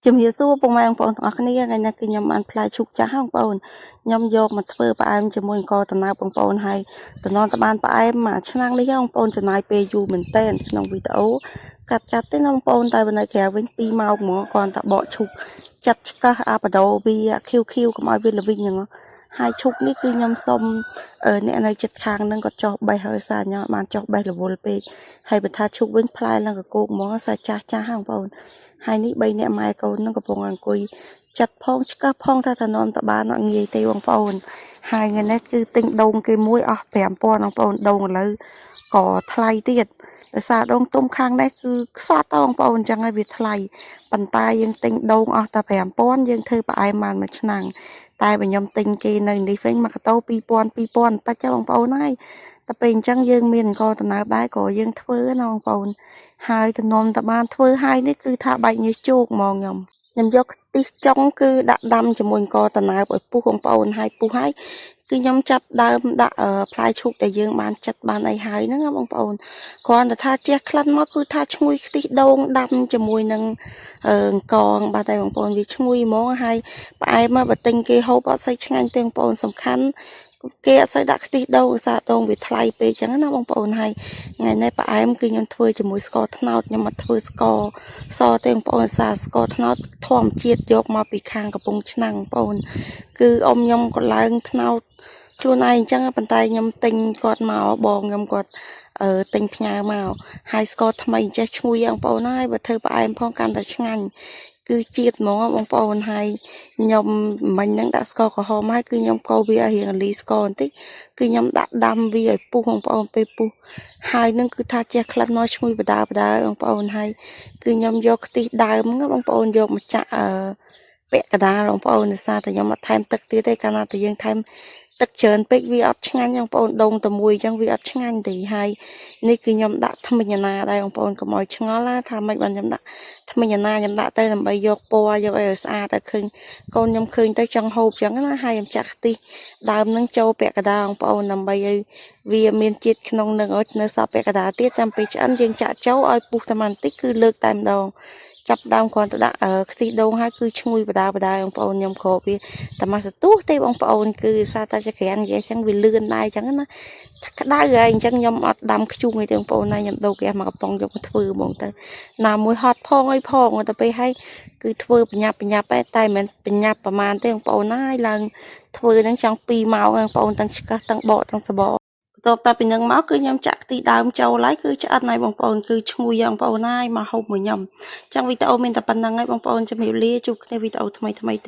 ជំរាបសួរពុកម៉ែបងប្អូនទាំងអស់គ្នាថ្ងៃនេះគឺខ្ញុំបានផ្លែឈូកចាស់បងប្អូនខ្ញុំយកមកធ្វើផ្អែមជាមួយអង្ករដំណើបបងប្អូនហើយតំណតបានផ្អែមមួយឆ្នាំងនេះបងប្អូនចំណាយពេលយូរមែនទែនក្នុងវីដេអូកាត់ចាត់ទេណាបងប្អូនតែបើនៅក្រៅវិញ2ម៉ោងហ្មងគ្រាន់តែបកឈូកចាត់ឆ្កឹះអាបដោវាខៀវខៀវកុំឲ្យវាល្វីងហ្នឹងហើយឈូកនេះគឺខ្ញុំសុំអ្នកនៅចិត្តខាងហ្នឹងក៏ចោះបេះហើយសារខ្ញុំអត់បានចោះបេះរវល់ពេកហើយបើថាឈូកវិញផ្លែឡើងកកោកហ្មងសារចាស់ចាស់ហ្នឹងបងប្អូន ហើយនេះ3នាក់ម៉ែកូននឹងកំពុងអង្គុយចាត់ផងឆ្កឹះផងថាថានាំតបានអត់ងាយទេបងប្អូនហើយថ្ងៃនេះគឺទិញដូងគេមួយអស់5000បងប្អូនដូងឥឡូវក៏ថ្លៃទៀតដោយសារដូងទុំខាងនេះគឺខ្សត់បងប្អូនអញ្ចឹងហើយវាថ្លៃប៉ុន្តែយើងទិញដូងអស់តែ5000យើងធ្វើផ្អែមបានមួយឆ្នាំងតែបើខ្ញុំទិញគេនៅនេះវិញមួយកតោ2000 2000តិចបងប្អូនហើយតែពេលអញ្ចឹងយើងមានអង្ករដំណើបដែរក៏យើងធ្វើណាបងប្អូន ហើយទំនំតបានធ្វើហើយនេះគឺថាបែកញើសជោកហ្មងខ្ញុំខ្ញុំយកខ្ទិះចុងគឺដាក់ដាំជាមួយអង្ករដំណើបឲ្យពុះបងប្អូនហើយពុះហើយគឺខ្ញុំចាប់ដើមដាក់ផ្លែឈូកដែលយើងបានចិតបានអីហើយហ្នឹងណាបងប្អូនគ្រាន់តែថាជះក្លិនមកគឺថាឈ្ងុយខ្ទិះដូងដាំជាមួយនឹងអង្ករបាទតែបងប្អូនវាឈ្ងុយហ្មងហើយផ្អែមមកបើទិញគេហូបអត់សូវឆ្ងាញ់ទេបងប្អូនសំខាន់គេអត់សូវដាក់ខ្ទិះដូងឧស្សាហ៍ដូងវាថ្លៃពេកចឹងណាបងប្អូនហើយ ថ្ងៃនេះផ្អែមគឺខ្ញុំធ្វើជាមួយស្ករត្នោតខ្ញុំអត់ធ្វើស្ករសទេបងប្អូនសារស្ករត្នោតធម្មជាតិយកមកពីខាងកំពង់ឆ្នាំងបងប្អូនគឺអ៊ំខ្ញុំក៏ឡើងត្នោតខ្លួនឯងអញ្ចឹងប៉ុន្តែខ្ញុំទិញគាត់មកបងខ្ញុំគាត់អឺទិញផ្ញើមកហើយស្ករថ្មីចេះឈ្ងុយបងប្អូនហើយបើធ្វើផ្អែមផងកាន់តែឆ្ងាញ់គឺជាតិហ្មងបងប្អូនហើយខ្ញុំមិញហ្នឹងដាក់ស្ករក្រហមហើយគឺខ្ញុំកូរវាឲ្យរៀងលីស្ករបន្តិចគឺខ្ញុំដាក់ដាំវាឲ្យពុះបងប្អូនពេលពុះ ហើយនឹងគឺថាជះក្លិនមកឈ្ងុយបដាបដាបងប្អូនហើយគឺខ្ញុំយកខ្ទិះដើមហ្នឹងបងប្អូនយកមកចាក់អឺពាក់កណ្ដាលបងប្អូនដោយសារតែខ្ញុំអត់ថែមទឹកទៀតទេកាលណាតែយើងថែមទឹកច្រើនពេកវាអត់ឆ្ងាញ់បងប្អូនដូងតែមួយអញ្ចឹងវាអត់ឆ្ងាញ់ទេហើយនេះគឺខ្ញុំដាក់ថ្មិញណាដែរបងប្អូនកុំឲ្យឆ្ងល់ណាថាម៉េចបានខ្ញុំដាក់ថ្មិញណាខ្ញុំដាក់ទៅដើម្បីយកពណ៌យកអីឲ្យស្អាតតែឃើញកូនខ្ញុំឃើញទៅចង់ហូបអញ្ចឹងណាហើយខ្ញុំចាក់ខ្ទិះដើមនឹងចូលពាក់កណ្ដាលបងប្អូនដើម្បីឲ្យ វាមានជាតិក្នុងនឹងឲ្យនៅសល់ពាក់កណ្ដាលទៀតចាំពេលឆ្អិនយើងចាក់ចូលឲ្យពុះតែបន្តិចគឺលើកតែម្ដងចាប់ដើមគ្រាន់តែដាក់ខ្ទិះដូងហើយគឺឈ្ងុយបដាបដាបងប្អូនខ្ញុំគ្របវាតែមកសន្ទុះទេបងប្អូនគឺសារតែចក្រាននិយាយចឹងវាលឿនដែរចឹងណាក្តៅហើយអញ្ចឹងខ្ញុំអត់ដាំខ្ជុងអីទេបងប្អូនណាខ្ញុំដូរហ្គាសមកកំប៉ុងយកមកធ្វើហ្មងទៅណាមួយហត់ផងអីផងទៅពេលហើយគឺធ្វើបញ្ញាប់បញ្ញាប់តែមិនបញ្ញាប់ប្រហែលទេបងប្អូនណាហើយឡើងធ្វើនឹងចង់2ម៉ោងបងប្អូនទាំងឆ្កឹះទាំងបកទាំងសបក បន្ទាប់តែពីនឹងមកគឺខ្ញុំចាក់ខ្ទិះដើមចូលហើយគឺឆ្អិនហើយបងប្អូនគឺឈ្ងុយយ៉ាងបងប្អូនហើយមកហូបមួយខ្ញុំចឹងវីដេអូមានតែប៉ុណ្្នឹងហើយបងប្អូនជំរាបលាជួបគ្នាវីដេអូថ្មីថ្មីទៀត។